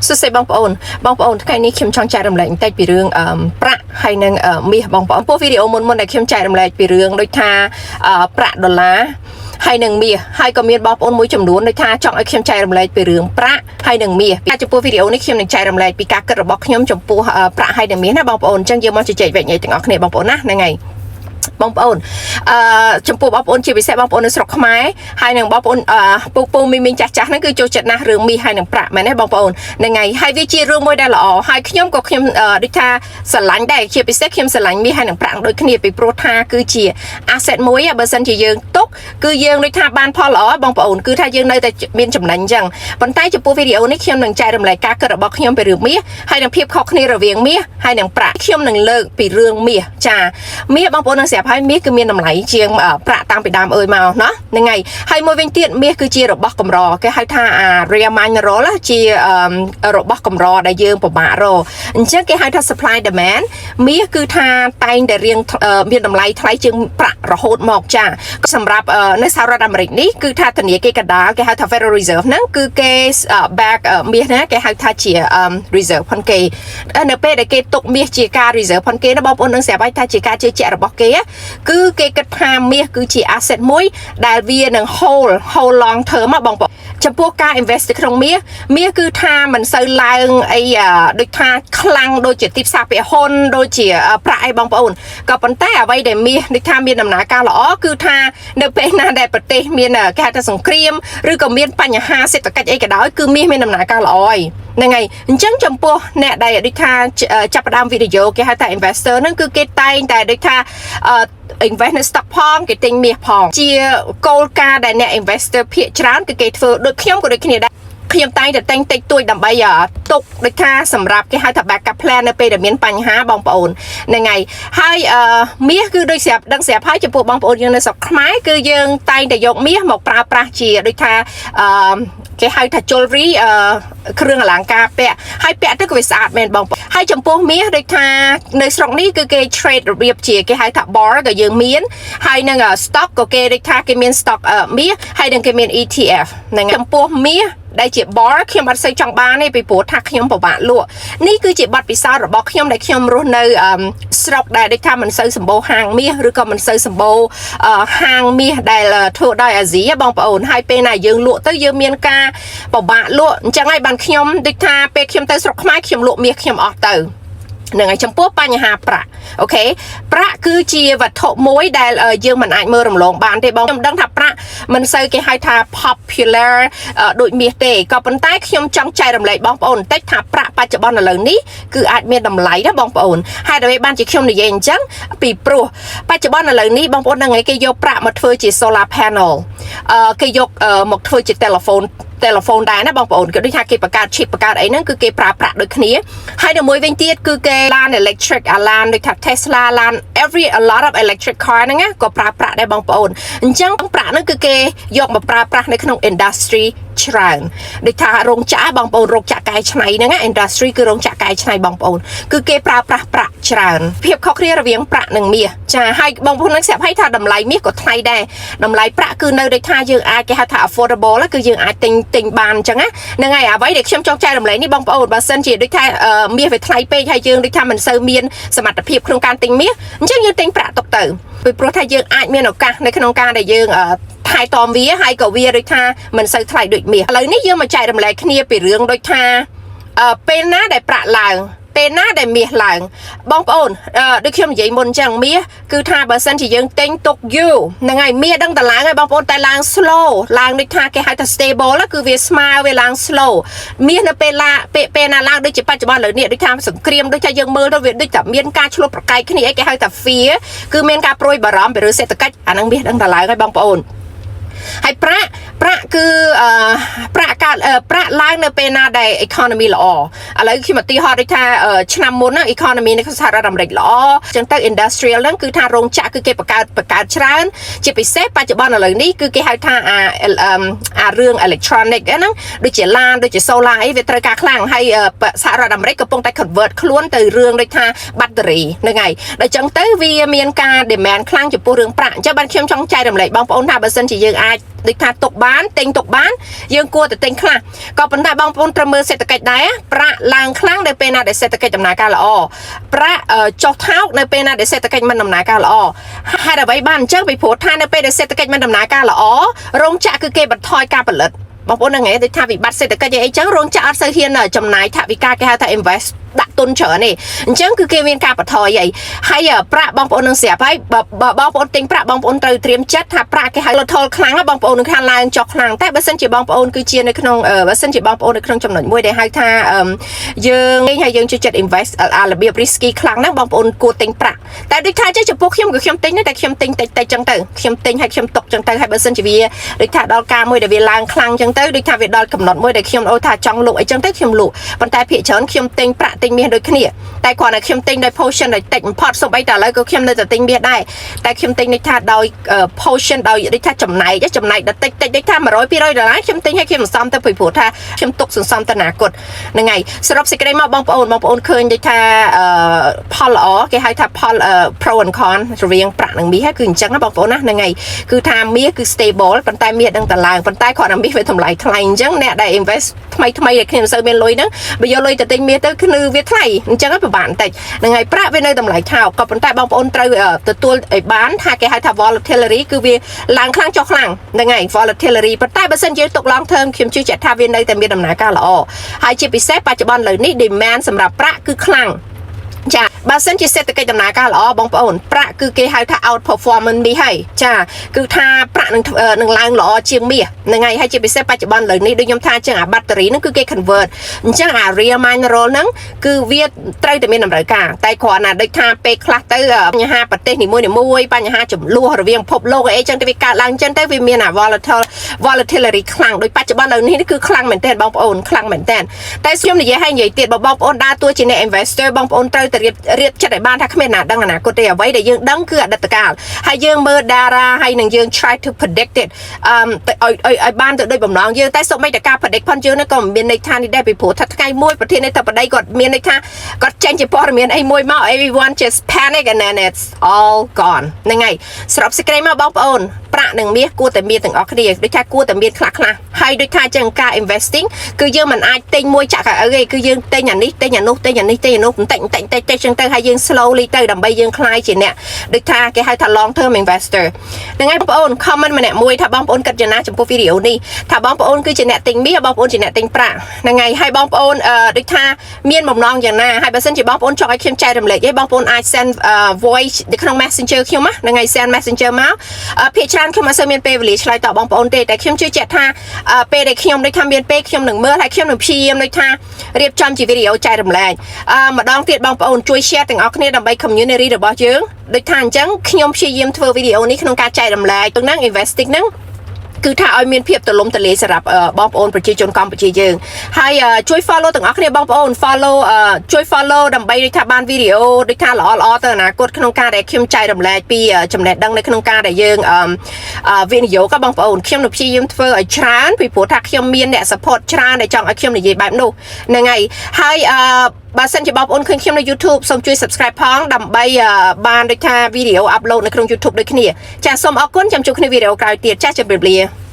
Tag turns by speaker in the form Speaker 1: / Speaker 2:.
Speaker 1: សួស្តីបងប្អូនបងប្អូនថ្ងៃនេះខ្ញុំចង់ចែករំលែកបន្តិចពីរឿងអឺប្រាក់ហើយនិងអឺមាសបងប្អូនពោះវីដេអូមុនមុនដែលខ្ញុំចែករំលែកពីរឿងដូចថាអឺប្រាក់ដុល្លារហើយនឹងមាសហើយក៏មានបងប្អូនមួយចំនួនដូចថាចង់ឲ្យខ្ញុំចែករំលែកពីរឿងប្រាក់ហើយនឹងមាសតែចំពោះវីដេអូនេះខ្ញុំនឹងចែករំលែកពីការគិតរបស់ខ្ញុំចំពោះអឺប្រាក់ហើយនឹងមាសណាបងប្អូនអញ្ចឹងយើងមកជជែកវែកញែកទាំងអស់គ្នាបងប្អូនណាហ្នឹងហើយ បងប្អូនអឺចំពោះបងប្អូនជាពិសេសបងប្អូននៅស្រុកខ្មែរហើយនឹងបងប្អូនអឺពូពូមីមីងចាស់ចាស់ហ្នឹងគឺចូលចិត្តណាស់រឿងមាសហើយនឹងប្រាក់មែនទេបងប្អូនហ្នឹងហើយហើយវាជារឿងមួយដែលល្អហើយខ្ញុំក៏ខ្ញុំអឺដូចថាស្រឡាញ់ដែរជាពិសេសខ្ញុំស្រឡាញ់មាសហើយនឹងប្រាក់ដូចគ្នាពីព្រោះថាគឺជា asset មួយបើសិនជាយើងទុកគឺយើងដូចថាបានផលល្អបងប្អូនគឺថាយើងនៅតែមានចំណេញអញ្ចឹងប៉ុន្តែចំពោះវីដេអូនេះខ្ញុំនឹងចែករំលែកការគិតរបស់ខ្ញុំពីរឿងមាសហើយនឹងភាពខុសគ្នារវាងមាសហើយនឹងប្រាក់ខ្ញុំនឹងលើកពីរឿងមាសចាមាសបងប្អូននឹងស្រាប់ហើយមាសគឺមានតម្លៃជាងប្រាក់តាំងពីដើមអើយមកណោះហ្នឹងហើយហើយមួយវិញទៀតមាសគឺជារបស់កម្រគេហៅថាអា rare mineral ជារបស់កម្រដែលយើងពិបាករកអញ្ចឹងគេហៅថា supply demand មាសគឺថាតែងតែរៀងមានតម្លៃថ្លៃជាងប្រាក់រហូតមកចាសម្រាប់នៅសហរដ្ឋអាមេរិកនេះគឺថាធនាគារកណ្ដាលគេហៅថា Federal Reserve ហ្នឹងគឺគេ back មាសណាគេហៅថាជា reserve ផងគេនៅពេលដែលគេទុកមាសជាការ reserve ផងគេណាបងប្អូននឹងស្រាប់ហើយថាជាការជឿជាក់របស់គេគឺគេគិតថាមាសគឺជា asset មួយដែលវានឹង hold long term បងប្អូនចំពោះការ invest នៅក្នុងមាសមាសគឺថាមិនសូវឡើងអីដូចថាខ្លាំងដូចជាទីផ្សារភាគហ៊ុនដូចជាប្រាក់អីបងប្អូនក៏ប៉ុន្តែអ្វីដែលមាសដូចថាមានដំណើរការល្អគឺថានៅពេលណាដែលប្រទេសមានគេហៅថាសង្គ្រាមឬក៏មានបញ្ហាសេដ្ឋកិច្ចអីក៏ដោយគឺមាសមានដំណើរការល្អហើយហ្នឹងហើយអញ្ចឹងចំពោះអ្នកដែលដូចថាចាប់ផ្ដើមវិនិយោគគេហៅថា investor ហ្នឹងគឺគេតែងតែដូចថា invest នៅ stock ផងគេទិញមាសផងជាគោលការណ៍ដែលអ្នក investor ភាគច្រើនគឺគេធ្វើដូចខ្ញុំក៏ដូចគ្នាដែរខ្ញុំតែងតែទិញតិចតួចដើម្បីទុកដូចថាសម្រាប់គេហៅថា backup plan នៅពេលដែលមានបញ្ហាបងប្អូនហ្នឹងហើយហើយអឺមាសគឺដូចស្រាប់ដឹងស្រាប់ហើយចំពោះបងប្អូនយើងនៅស្រុកខ្មែរគឺយើងតែងតែយកមាសមកប្រើប្រាស់ជាដូចថាអឺគេហៅថា jewelry អឺគ្រឿងអលង្ការពាក់ហើយពាក់ទៅក៏វាស្អាតមែនបងប្អូនហើយចំពោះមាសដូចថានៅស្រុកនេះគឺគេ trade របៀបជាគេហៅថា bar ក៏យើងមានហើយនឹង stock ក៏គេដូចថាគេមាន stock មាសហើយនឹងគេមាន ETF ហ្នឹងចំពោះមាសដែលជា bar ខ្ញុំអត់សូវចង់បានទេពីព្រោះថាខ្ញុំពិបាកលក់នេះគឺជាបទពិសោធន៍របស់ខ្ញុំដែលខ្ញុំរស់នៅស្រុកដែលដូចថាមិនសូវសម្បូរហាងមាសឬក៏មិនសូវសម្បូរហាងមាសដែលធ្វើដោយអាស៊ីបងប្អូនហើយពេលណាយើងលក់ទៅយើងមានការពិបាកលក់អញ្ចឹងហើយបានខ្ញុំដូចថាពេលខ្ញុំទៅស្រុកខ្មែរខ្ញុំលក់មាសខ្ញុំអស់ទៅនឹងហើយចំពោះបញ្ហាប្រាក់okay ប្រាក់គឺជាវត្ថុមួយដែលយើងមិនអាចមើលរំលងបានទេបងខ្ញុំដឹងថាប្រាក់មិនសូវគេហៅថា popular ដូចមាសទេក៏ប៉ុន្តែខ្ញុំចង់ចែករំលែកបងប្អូនបន្តិចថាប្រាក់បច្ចុប្បន្នឥឡូវនេះគឺអាចមានតម្លៃណាបងប្អូនហេតុអ្វីបានជាខ្ញុំនិយាយអញ្ចឹងពីព្រោះបច្ចុប្បន្នឥឡូវនេះបងប្អូនដឹងហើយគេយកប្រាក់មកធ្វើជា solar panel អឺគេយកមកធ្វើជា telephone telephone ដែរណាបងប្អូនគឺដូចថាគេបង្កើត chip បង្កើតអីហ្នឹងគឺគេប្រើប្រាក់ដូចគ្នាហើយនៅមួយវិញទៀតគឺគេឡាន electric អាឡានដូចថា Tesla ឡាន every a lot of electric car ហ្នឹងណាក៏ប្រើប្រាក់ដែរបងប្អូនអញ្ចឹងប្រាក់ហ្នឹងគឺគេយកមកប្រើប្រាស់នៅក្នុង industry ច្រើនដូចថារោងចក្របងប្អូនរោងចក្រកែច្នៃហ្នឹងណា industry គឺរោងចក្រកែច្នៃបងប្អូនគឺគេប្រើប្រាស់ប្រាក់ច្រើនភាពខុសគ្នារវាងប្រាក់និងមាសចាហើយបងប្អូននឹងស្រាប់ហើយថាតម្លៃមាសក៏ថ្លៃដែរតម្លៃប្រាក់គឺនៅដូចថាយើងអាចគេហៅថា affordable គឺយើងអាចទិញទិញបានអញ្ចឹងណាហ្នឹងហើយអ្វីដែលខ្ញុំចង់ចែករំលែកនេះបងប្អូនបើសិនជាដូចថាមាសវាថ្លៃពេកហើយយើងដូចថាមិនសូវមានសមត្ថភាពក្នុងការទិញមាសអញ្ចឹងយើងទិញប្រាក់ទុកទៅពីព្រោះថាយើងអាចមានឱកាសនៅក្នុងការដែលយើងថែទាំវាហើយក៏វាដូចថាមិនសូវថ្លៃដូចមាសឥឡូវនេះយើងមកចែករំលែកគ្នាពីរឿងដូចថាពេលណាដែលប្រាក់ឡើងពេលណាដែលមាសឡើងបងប្អូនដូចខ្ញុំនិយាយមុនអញ្ចឹងមាសគឺថាបើសិនជាយើងទិញទុកយូរហ្នឹងហើយមាសដឹងតឡើងហើយបងប្អូនតែឡើង slow ឡើងដូចថាគេហៅថា stable គឺវាស្មើវាឡើង slow មាសនៅពេលឡាពេលពេលណាឡើងដូចជាបច្ចុប្បន្នលើនេះដូចថាសង្គ្រាមដូចថាយើងមើលទៅវាដូចតែមានការឆ្លោះប្រកែកគ្នាអីគេហៅថា fear គឺមានការព្រួយបារម្ភពីរឿងសេដ្ឋកិច្ចអាហ្នឹងមាសដឹងតឡើងហើយបងប្អូនហើយប្រាក់ប្រាក់គឺអឺប្រាក់កើតប្រាក់ឡើងនៅពេលណាដែល economy ល្អឥឡូវខ្ញុំឧទាហរណ៍ដូចថាឆ្នាំមុនណា economy នៅសហរដ្ឋអាមេរិកល្អអញ្ចឹងទៅ industrial ហ្នឹងគឺថារោងចក្រគឺគេបង្កើតបង្កើតច្រើនជាពិសេសបច្ចុប្បន្នឥឡូវនេះគឺគេហៅថាអាអារឿង electronic ហ្នឹងដូចជាឡានដូចជា solar អីវាត្រូវការខ្លាំងហើយសហរដ្ឋអាមេរិកកំពុងតែ convert ខ្លួនទៅរឿងដូចថា battery ហ្នឹងហើយដល់អញ្ចឹងទៅវាមានការ demand ខ្លាំងចំពោះរឿងប្រាក់អញ្ចឹងបានខ្ញុំចង់ចែករំលែកបងប្អូនថាបើសិនជាយើងអាចដូចថាទុកបាន បានទិញទុកបានយើងគួរតែទិញខ្លះក៏ប៉ុន្តែបងប្អូនត្រូវមើលសេដ្ឋកិច្ចដែរប្រាក់ឡើងខ្លាំងនៅពេលណាដែលសេដ្ឋកិច្ចដំណើរការល្អប្រាក់ចុះថោកនៅពេលណាដែលសេដ្ឋកិច្ចមិនដំណើរការល្អហេតុអ្វីបានអញ្ចឹងពីព្រោះថានៅពេលដែលសេដ្ឋកិច្ចមិនដំណើរការល្អរោងចក្រគឺគេបន្ថយការផលិតបងប្អូនហ្នឹងឯងដូចថាវិបត្តិសេដ្ឋកិច្ចអីចឹងរោងចក្រអត់សូវហ៊ានចំណាយថវិកាគេហៅថា invest ដាក់ទុនច្រើនទេអញ្ចឹងគឺគេមានការបន្ថយអីហើយប្រាក់បងប្អូននឹងស្រាប់ហើយបើបងប្អូនទិញប្រាក់បងប្អូនត្រូវត្រៀមចិត្តថាប្រាក់គេហៅលថលខ្លាំងបងប្អូននឹងខាងឡើងចុះខ្លាំងតែបើសិនជាបងប្អូនគឺជានៅក្នុងបើសិនជាបងប្អូននៅក្នុងចំណុចមួយដែលហៅថាយើងហើយយើងជួយចិត្ត invest អារបៀប risky ខ្លាំងហ្នឹងបងប្អូនគួរទិញប្រាក់តែដូចថាចេះចំពោះខ្ញុំគឺខ្ញុំទិញតែខ្ញុំទិញតិចតិចចឹងទៅខ្ញុំទិញហើយខ្ញុំទុកចឹងទៅហើយបើសិនជាវាដូចថាដល់ការមួយដែលវាឡើងខ្លាំងចឹងទៅដូចថាវាដល់កំណត់មួយដែលខ្ញុំអូថាចង់លក់អីចឹងទៅខ្ញុំលក់ប៉ុន្តែភាគច្រើនខ្ញុំទិញប្រាក់ទិញមាសដូចគ្នាតែគ្រាន់តែខ្ញុំទិញដោយ portion ដោយតិចបំផុតសូម្បីតែឥឡូវក៏ខ្ញុំនៅតែទិញមាសដែរតែខ្ញុំទិញដូចថាដោយ portion ដោយដូចថាចំណែកចំណែកដល់តិចតិចដូចថា100 200ដុល្លារខ្ញុំទិញឲ្យខ្ញុំសន្សំទៅពីព្រោះថាខ្ញុំទុកសន្សំទៅអនាគតហ្នឹងហើយសរុបសេចក្តីមកបងប្អូនបងប្អូនឃើញដូចថាផលល្អគេហៅថាផល pro and con រវាងប្រាក់និងមាសគឺអញ្ចឹងណាបងប្អូនណាហ្នឹងហើយគឺថាមាសគឺ stable ប៉ុន្តែមាសដឹងតែឡើងប៉ុន្តែគ្រាន់តែមាសវាតម្លៃថ្លៃអញ្ចឹងអ្នកដែល invest ថ្មីថ្មីដែលគ្នាមិនសូវមានលុយហ្នឹងបើយកលុយទៅទិញមាសទៅគឺវាថ្លៃអញ្ចឹងពិបាកបន្តិចហ្នឹងហើយប្រាក់វានៅតម្លៃថោកក៏ប៉ុន្តែបងប្អូនត្រូវទទួលឲ្យបានថាគេហៅថា volatility គឺវាឡើងខ្លាំងចុះខ្លាំងហ្នឹងហើយ volatility ប៉ុន្តែបើសិនយើងទុក long term ខ្ញុំជឿជាក់ថាវានៅតែមានដំណើរការល្អហើយជាពិសេសបច្ចុប្បន្នលើនេះ demand សម្រាប់ប្រាក់គឺខ្លាំងចាបើសិនជាសេដ្ឋកិច្ចដំណើរការល្អបងប្អូនប្រាក់គឺគេហៅថា outperformance មាសហើយចាគឺថាប្រាក់នឹងនឹងឡើងល្អជាងមាសហ្នឹងហើយហើយជាពិសេសបច្ចុប្បន្នលើនេះដូចខ្ញុំថាចឹងអា battery ហ្នឹងគឺគេ convert អញ្ចឹងអា rare mineral ហ្នឹងគឺវាត្រូវតែមានតម្រូវការតែគ្រាន់តែដូចថាពេលខ្លះទៅបញ្ហាប្រទេសនីមួយៗបញ្ហាចំនួនរវាងពិភពលោកអីចឹងទៅវាកើតឡើងចឹងទៅវាមានអា volatility ខ្លាំងដូចបច្ចុប្បន្នលើនេះគឺខ្លាំងមែនទែនបងប្អូនខ្លាំងមែនទែនតែខ្ញុំនិយាយឲ្យនិយាយទៀតបើបងប្អូនដើរតួជាអ្នក investor បងប្អូនត្រូវតែរៀបរៀបចិត្តឲ្យបានថាគ្មានណាដឹងអនាគតទេអ្វីដែលយើងដឹងគឺអតីតកាលហើយយើងមើលតារាហើយនឹងយើង try to predict it អឺទៅឲ្យឲ្យឲ្យបានទៅដូចបំណងយើងតែសូម្បីតែការ predict ផងយើងនេះក៏មិនមានន័យថានេះដែរពីព្រោះថាថ្ងៃមួយប្រធានាធិបតីគាត់មានន័យថាគាត់ចេញជាព័ត៌មានអីមួយមក everyone just panic and then it's all gone ហ្នឹងហើយសរុបសេចក្តីមកបងប្អូនប្រាក់និងមាសគួរតែមានទាំងអស់គ្នាដូចថាគួរតែមានខ្លះខ្លះហើយដូចថាចឹងការ investing គឺយើងមិនអាចទិញមួយចាក់កៅអីទេគឺយើងទិញអានេះទិញអានោះទិញអានេះទិញអានោះបន្តិចបន្តិចបន្តិចតិចចឹងទៅហើយយើង slowly ទៅដើម្បីយើងក្លាយជាអ្នកដូចថាគេហៅថា long term investor ហ្នឹងហើយបងប្អូន comment ម្នាក់មួយថាបងប្អូនគិតយ៉ាងណាចំពោះវីដេអូនេះថាបងប្អូនគឺជាអ្នកទិញមាសបងប្អូនជាអ្នកទិញប្រាក់ហ្នឹងហើយហើយបងប្អូនអឺដូចថាមានបំណងយ៉ាងណាហើយបើសិនជាបងប្អូនចង់ឲ្យខ្ញុំចែករំលែកអីបងប្អូនអាច send voice នៅក្នុង Messenger ខ្ញុំណាហ្នឹងហើយ send Messenger មកភាគច្រើនខ្ញុំអត់សូវមានពេលវេលាឆ្លើយតបបងប្អូនទេតែខ្ញុំជឿជាក់ថាពេលដែលខ្ញុំដូចថាមានពេលខ្ញុំនឹងមើលហើយខ្ញុំនឹងព្យាយាមដូចថារៀបចំជាវីដេអូចែករំលែកម្ដងទៀតបងប្អូនជួយ share ទាំងអស់គ្នាដើម្បី community របស់យើងដូចថាអញ្ចឹងខ្ញុំព្យាយាមធ្វើវីដេអូនេះក្នុងការចែករំលែកទាំងហ្នឹង investing ហ្នឹងគឺថាឲ្យមានភាពទូលំទូលាយសម្រាប់បងប្អូនប្រជាជនកម្ពុជាយើងហើយជួយ follow ទាំងអស់គ្នាបងប្អូន follow ជួយ follow ដើម្បីដូចថាបានវីដេអូដូចថាល្អល្អទៅអនាគតក្នុងការដែលខ្ញុំចែករំលែកពីចំណេះដឹងនៅក្នុងការដែលយើងវិនិយោគបងប្អូនខ្ញុំនឹងព្យាយាមធ្វើឲ្យច្រើនពីព្រោះថាខ្ញុំមានអ្នក support ច្រើនដែលចង់ឲ្យខ្ញុំនិយាយបែបនោះហ្នឹងហើយហើយបើសិនជាបងប្អូនឃើញខ្ញុំនៅ YouTube សូមជួយ Subscribe ផងដើម្បីបានដូចថាវីដេអូ upload នៅក្នុង YouTube ដូចគ្នាចាសូមអរគុណចាំជួបគ្នាវីដេអូក្រោយទៀតចាជម្រាបលា។